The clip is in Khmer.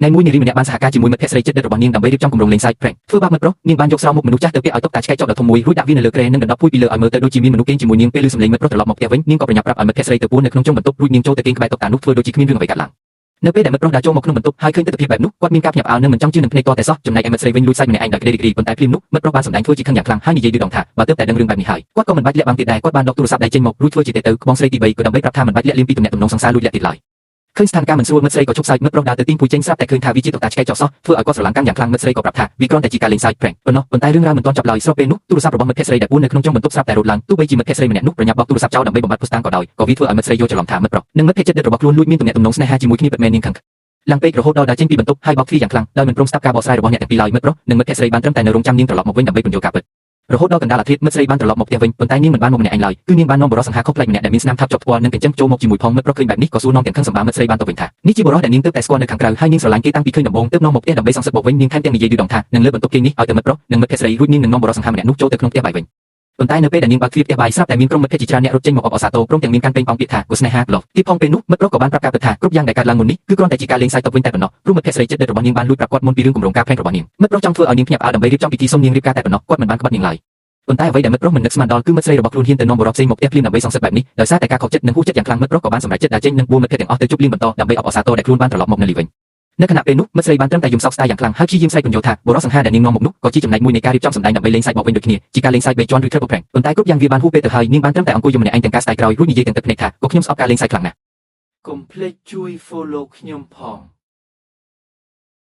ថ្ងៃមួយនារីម្នាក់បានសហការជាមួយមិត្តភក្តិស្រីជិតដិតរបស់នាងដើម្បីរៀបចំគម្រោងលេងសើច prank ធ្វើបាបមិត្តប្រុសនាងបានយកស្រោមមុខមនុស្សចាស់ទៅពាក់ឲ្យតុកតាឆ្កែចប់ដ៏ធំមួយរួចដាក់វានៅលើគ្រែនិងដណ្ដប់ភួយពីលើឲ្យមើលទៅដូចជាមានមនុស្សគេងជាមួយនាងពេលឮសំឡេងមិត្តប្រុសត្រឡប់មកផ្ទះវិញនាងក៏ប្រញាប់ប្រាប់ឲ្យមិត្តភក្តិស្រីទៅពួននៅក្នុងជ្រុងបន្ទប់រួចនាងចូលទៅគេងក្បែរតុកតានោះធ្វើដូចជាគ្មានរឿងអ្វីកើតឡើងនៅពេលដែលមិត្តប្រុសដើរចូលមកក្នុងបន្ទប់ហើយឃើញទិដ្ឋភាពបែបនោះគាត់មានការភ្ញាក់ផ្អើលនិងមិនចង់ជឿនឹងភ្នែកទាល់តែសោះចំណែកឯមិត្តស្រីវិញលួចសើចម្នាក់ឯងដោយក្តីរីករាយប៉ុន្តែភ្លាមនោះមិត្តប្រុសបានសម្ដែងធ្វើជាខឹងយ៉ាងខ្លាំងហើយនិយាយឌឺដងថាបើទើបតែដឹងរឿងបែបនេះហើយគាត់ក៏មិនបាច់លាក់បាំងទៀតដែរគាត់បានដកទូរស័ព្ទដៃចេញមករួចធ្វើជាទេទៅក្បងស្រីទី3ក៏ដើម្បីប្រាប់ថាមិនបាច់លាក់លៀមពីទំនាក់ទំនងសង្សារលួចលាក់ទៀតឡើយឃើញស្ថានភាពមិនស្រួលមិត្តស្រីក៏ឈប់សើចមិត្តប្រុសដើរទៅទាញភួយចេញស្រាប់តែឃើញថាវាជាតុកតាឆ្កែចោលសោះធ្វើឲ្យគាត់ស្រឡាំងកាន់យ៉ាងខ្លាំងមិត្តស្រីក៏ប្រាប់ថាវាគ្រាន់តែជាការលេងសើច prank ប៉ុណ្ណោះប៉ុន្តែរឿងរ៉ាវមិនទាន់ចប់ឡើយស្របពេលនោះទូរស័ព្ទរបស់មិត្តភក្តិស្រីដែលពួននៅក្នុងជ្រុងបន្ទប់ស្រាប់តែរត់ឡើងទោះបីជាមិត្តភក្តិស្រីម្នាក់នោះប្រញាប់បោកទូរស័ព្ទចោលដើម្បីបំបត្តិភស្តុតាងក៏ដោយក៏វាធ្វើឲ្យមិត្តស្រីយល់ច្រឡំថាមិត្តប្រុសនិងមិត្តភក្តិជិតដិតរបស់ខ្លួនលួចមានទំនាក់ទំនងស្នេហាជាមួយគ្នាពិតមែននាងខឹងឡើងពេករហូតដល់ដើរចេញពីបន្ទប់ហើយបោកទ្វារយ៉ាងខ្លាំងដោយមិនព្រមស្ដាប់ការបកស្រាយរបស់អ្នកទាំងពីរឡើយមិត្តប្រុសនិងមិត្តភក្តិស្រីបានត្រឹមតែនៅរងចាំនាងត្រឡប់មកវិញដើម្បីពន្យល់ការពិតរហូតដល់កណ្ដាលអាធ្រាត្រមិត្តស្រីបានត្រឡប់មកផ្ទះវិញប៉ុន្តែនាងមិនបានមកម្នាក់ឯងឡើយគឺនាងបាននាំបុរសសង្ហាខុសប្លែកម្នាក់ដែលមានស្នាមថើបជាប់ថ្ពាល់និងកញ្ចឹងចូលមកជាមួយផងមិត្តប្រុសឃើញបែបនេះក៏សួរនាំទាំងខឹងសម្បាមិត្តស្រីបានទៅវិញថានេះជាបុរសដែលនាងទើបតែស្គាល់នៅខាងក្រៅហើយនាងស្រឡាញ់គេតាំងពីឃើញដំបូងទើបនាំមកផ្ទះដើម្បីសងសឹកមកវិញនាងថែមទាំងនិយាយឌឺដងថានឹងលើបន្ទប់គេងនេះឲ្យទៅមិត្តប្រុសនិងមិត្តភក្តិស្រីរួចនាងនឹងនាំបុរសសង្ហាម្នាក់នោះចូលទៅក្នុងផ្ទះបាយវិញប៉ុន្តែនៅពេលដែលនាងបើកទ្វារផ្ទះបាយស្រាប់តែមានក្រុមមិត្តភក្តិជាច្រើនអ្នករត់ចេញមកអបអរសាទរព្រមទាំងមានការពេញប៉ោងពាក្យថាកុស្នេហា love ទៀតផងពេលនោះមិត្តប្រុសក៏បានប្រាប់ការពិតថាគ្រប់យ៉ាងដែលកើតឡើងមុននេះគឺគ្រាន់តែជាការលេងសើចទៅវិញតែប៉ុណ្ណោះព្រោះមិត្តភក្តិស្រីជិតដិតរបស់នាងបានលួចប្រាប់គាត់មុនពីរឿងគម្រោងការ prank របស់នាងមិត្តប្រុសចង់ធ្វើឲ្យនាងភ្ញាក់ផ្អើលដើម្បីរៀបចំពិធីសុំនាងរៀបការតែប៉ុណ្ណោះគាត់មិនបានក្បត់នាងឡើយប៉ុន្តែអ្វីដែលមិត្តប្រុសមិននឹកស្មានដល់គឺមិត្តស្រីរបស់ខ្លួនហ៊ានទៅនាំបុរសផ្សេងមកផ្ទះភ្លាមដើម្បីសងសឹកបែបនេះដោយសារតែការខកចិត្តនិងហួសចិត្តយ៉ាងខ្លាំងមិត្តប្រុសក៏បានសម្រេចចិត្តដើរចេញនិងបួលមិត្តភក្តិទាំងអស់ទៅជប់លៀងបន្តដើម្បីអបអរសាទរដែលខ្លួនបានត្រឡប់មកនៅលីវិញនៅខណៈពេលនោះមិត្តស្រីបានត្រឹមតែយំសោកស្ដាយយ៉ាងខ្លាំងហើយព្យាយាមស្រែកពន្យល់ថាបុរសសង្ហាដែលនាងនាំមកនោះក៏ជាចំណែកមួយនៃការរៀបចំសម្ដែងដើម្បីលេងសើចបកវិញដូចគ្នាជាការលេងសើចបីជាន់ឬ triple prank ប៉ុន្តែគ្រប់យ៉ាងវាបានហួសពេលទៅហើយនាងបានត្រឹមតែអង្គុយយំម្នាក់ឯងទាំងការស្ដាយក្រោយរួចនិយាយទាំងទឹកភ្នែកថាក៏ខ្ញុំស្អប់ការលេងសើចខ្លាំងណាស់ កុំភ្លេចជួយ follow ខ្ញុំផង។